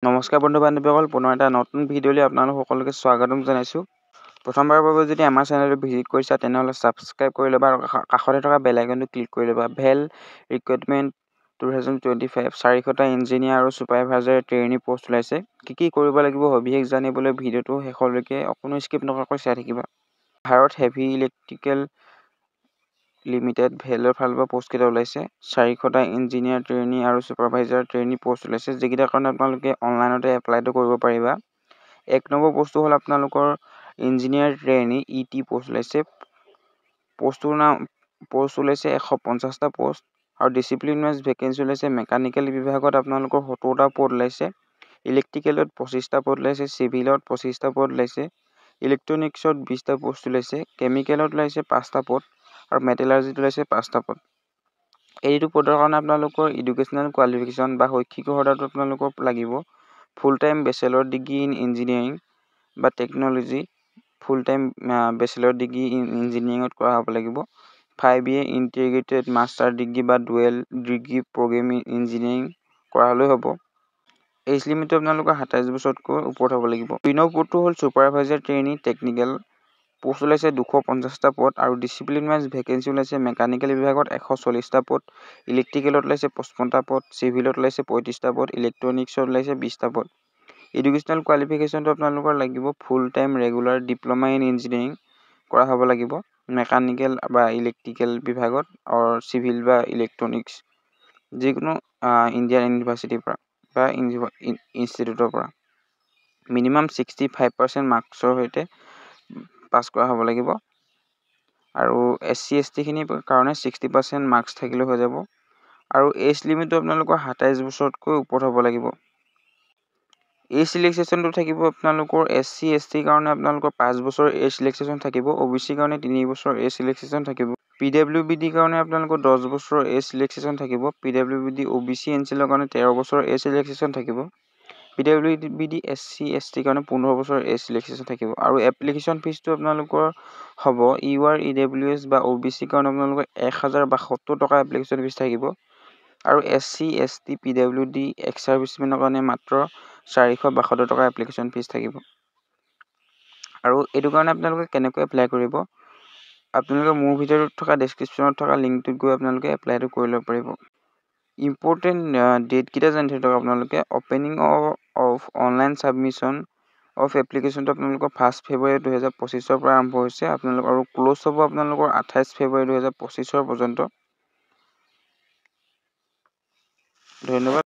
নমস্কাৰ বন্ধু বান্ধৱীসকল, পুনৰ এটা নতুন ভিডিঅ'লৈ আপোনালোক সকলোকে স্বাগতম জনাইছোঁ। প্ৰথমবাৰৰ বাবে যদি আমাৰ চেনেলটো ভিজিট কৰিছা, তেনেহ'লে ছাবস্ক্ৰাইব কৰি ল'বা আৰু কাষতে থকা বেল আইকনটো ক্লিক কৰি ল'বা। ভেল ৰিক্ৰুইটমেণ্ট 2025, 400টা ইঞ্জিনিয়াৰ আৰু ছুপাৰভাইজাৰ ট্ৰেইনি পষ্ট ওলাইছে। কি কি কৰিব লাগিব, সবিশেষ জানিবলৈ ভিডিঅ'টো শেষলৈকে অকণো স্কিপ নকৰাকৈ চাই থাকিবা। ভাৰত হেভি ইলেক্ট্ৰিকেল লিমিটেড ভেলৰ ফালৰ পৰা পষ্টকেইটা ওলাইছে। 400টা ইঞ্জিনিয়াৰ ট্ৰেইনি আৰু ছুপাৰভাইজাৰ ট্ৰেইনি পষ্ট ওলাইছে, যিকেইটাৰ কাৰণে আপোনালোকে অনলাইনতে এপ্লাইটো কৰিব পাৰিবা। 1 নম্বৰ পষ্টটো হ'ল আপোনালোকৰ ইঞ্জিনিয়াৰ ট্ৰেইনি ই টি পষ্ট ওলাইছে। পষ্টটোৰ নাম পষ্ট ওলাইছে 150টা পষ্ট আৰু ডিচিপ্লিন ৱাইজ ভেকেঞ্চি ওলাইছে। মেকানিকেল বিভাগত আপোনালোকৰ 70টা পদ ওলাইছে, ইলেক্ট্ৰিকেলত 25টা পদ ওলাইছে, চিভিলত 25টা পদ ওলাইছে, ইলেক্ট্ৰনিক্সত 20টা পষ্ট ওলাইছে, কেমিকেলত ওলাইছে 5টা পদ আৰু মেটেলাৰ্জিত ওলাইছে 5টা পদ। এইটো পদৰ কাৰণে আপোনালোকৰ এডুকেশ্যনেল কোৱালিফিকেশ্যন বা শৈক্ষিক অৰ্হতাটো আপোনালোকৰ লাগিব full time bachelor degree in engineering বা technology, full time bachelor degree in ইঞ্জিনিয়াৰিঙত কৰা হ'ব লাগিব। 5 year integrated master degree বা dual degree program in engineering কৰা হ'লেও হ'ব। এইজ লিমিটটো আপোনালোকৰ 27 বছৰতকৈ ওপৰত হ'ব লাগিব। 2 নম্বৰ পদটো হ'ল ছুপাৰভাইজাৰ ট্ৰেইনি টেকনিকেল। পষ্ট ওলাইছে 250টা পদ আৰু ডিচিপ্লিন ৱাইজ ভেকেঞ্চি ওলাইছে। মেকানিকেল বিভাগত 140টা পদ, ইলেক্ট্ৰিকেলত ওলাইছে 55টা পদ, চিভিলত ওলাইছে 35টা পদ, ইলেক্ট্ৰনিক্সত ওলাইছে 20টা পদ। এডুকেশ্যনেল কোৱালিফিকেশ্যনটো আপোনালোকৰ লাগিব full time regular diploma in engineering কৰা হ'ব লাগিব মেকানিকেল বা ইলেক্ট্ৰিকেল বিভাগত অৰ চিভিল বা ইলেক্ট্ৰনিক্স যিকোনো ইণ্ডিয়ান ইউনিভাৰ্চিটিৰ পৰা বা ইনষ্টিটিউটৰ পৰা মিনিমাম 65% মাৰ্কছৰ সৈতে পাছ কৰা হ'ব লাগিব আৰু এছ চি, এছ টিখিনিৰ কাৰণে 60% মাৰ্কছ থাকিলেও হৈ যাব আৰু এইজ লিমিটটো আপোনালোকৰ 27 বছৰতকৈ ওপৰত হ'ব লাগিব। এইজ ৰিলেক্সেশ্যনটো থাকিব আপোনালোকৰ এছ চি, এছ টিৰ কাৰণে আপোনালোকৰ 5 বছৰ এইজ ৰিলেক্সেশ্যন থাকিব, অ' বি চিৰ কাৰণে 3 বছৰ এইজ ৰিলেক্সেশ্যন থাকিব, পি ডাব্লিউ বি ডিৰ কাৰণে আপোনালোকৰ 10 বছৰৰ এইজ ৰিলেক্সেশ্যন থাকিব, P W B D, O' B C, N C এলৰ কাৰণে 13 বছৰ এইজ ৰিলেক্সেশ্যন থাকিব, P W B D, S C, S টিৰ কাৰণে 15 বছৰ এইজ ৰিলেক্সেশ্যন থাকিব। আৰু এপ্লিকেশ্যন ফিজটো আপোনালোকৰ হ'ব U R, E W S বা অ' বি চিৰ কাৰণে আপোনালোকৰ 1072 টকা এপ্লিকেশ্যন ফিজ থাকিব আৰু S C, S T, P W D, ex ছাৰ্ভিচমেনৰ কাৰণে মাত্ৰ 472 টকা এপ্লিকেশ্যন ফিজ থাকিব। আৰু এইটো কাৰণে আপোনালোকে কেনেকৈ এপ্লাই কৰিব? আপোনালোকে মোৰ ভিডিঅ'টোত থকা ডেছক্ৰিপশ্যনত থকা লিংকটোত গৈ আপোনালোকে এপ্লাইটো কৰি ল'ব পাৰিব। ইম্পৰ্টেণ্ট ডেটকেইটা জানি থৈ দিয়ক আপোনালোকে। Opening of online submission of এপ্লিকেশ্যনটো আপোনালোকৰ 1 ফেব্ৰুৱাৰী 2025ৰ পৰা আৰম্ভ হৈছে আপোনালোকৰ আৰু ক্ল'জ হ'ব আপোনালোকৰ 28 ফেব্ৰুৱাৰী 2025ৰ পৰ্যন্ত। ধন্যবাদ।